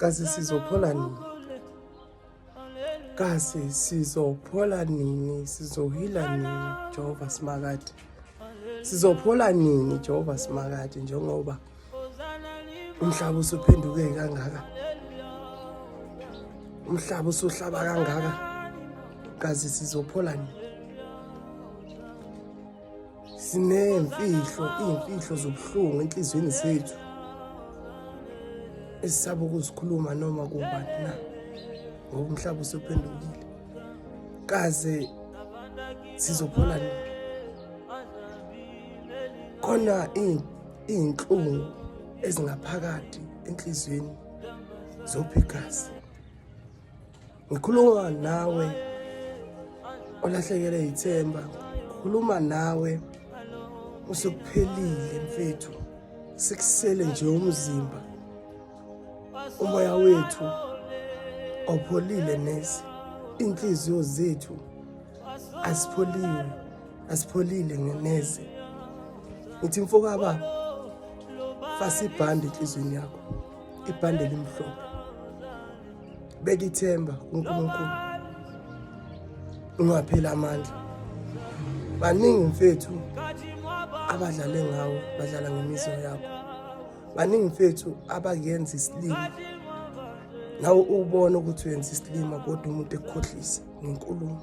Kaze sizophola nini? Kaze sizophola nini? Sizohila nini Jehova Simakade? Sizophola nini Jehova Simakade njengoba umhlaba usuphenduke kangaka? Umhlaba usuhlaba kangaka? Kaze sizophola nini? Sinemfihlo, iy'mfihlo zobuhlungu enhliziyweni zethu esisaba ukuzikhuluma noma kubani na, ngoba umhlaba usuphendukile. Kaze sizophola nini? Khona iy'nhlungu ezingaphakathi enhliziyweni zopha igazi. Ngikhuluma nawe olahlekele yithemba, ngikhuluma nawe usekuphelile mfethu, sekusele nje umzimba, umoya wethu awupholile neze, inhliziyo zethu asipholiwe, asipholile neze. Ngithi mfokababa, fasa ibhande enhliziyweni yakho, ibhande elimhlophe. Beka ithemba kuNkulunkulu, ungapheli amandla. Baningi mfethu abadlale ngawe, badlala ngemizwa yakho. Baningi mfethu abakuyenza isilima, nawe ubona ukuthi uyenza isilima, kodwa umuntu ekukhohlise ngenkulumo.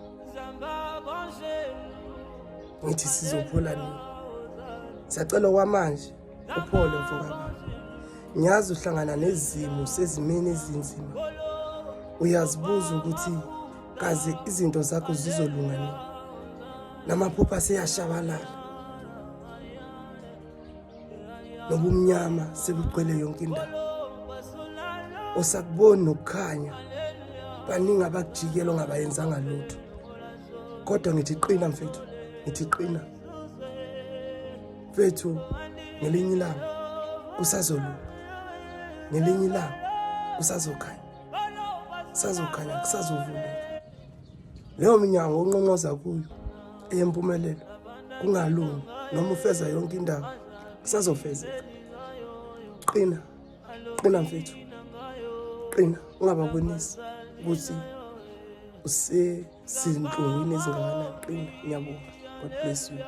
Ngithi sizophola nini? Siyacela kwamanje uphole mfokababa. Ngiyazi uhlangana nezimo sezimeni ezinzima, uyazibuza ukuthi kaze izinto zakho zizolunga nini, namaphupho aseyashabalala, nobumnyama sebugcwele yonke indawo, osakuboni nokukhanya. Baningi abakujikela ongabayenzanga lutho, kodwa ngithi qina mfethu, ngithi qina mfethu, ngelinye ilanga kusazolunga, ngelinye ilanga kusazokhanya, kusazokhanya, kusazovuleka leyo minyango onqonqoza kuyo eyempumelelo. Kungalungi noma ufeza yonke indawo, kusazofezeka. Qina, qina mfethu, qina, ungababonisi ukuthi usezinhlungwini ezingakanani. Qina, ngiyabonga. God bless you.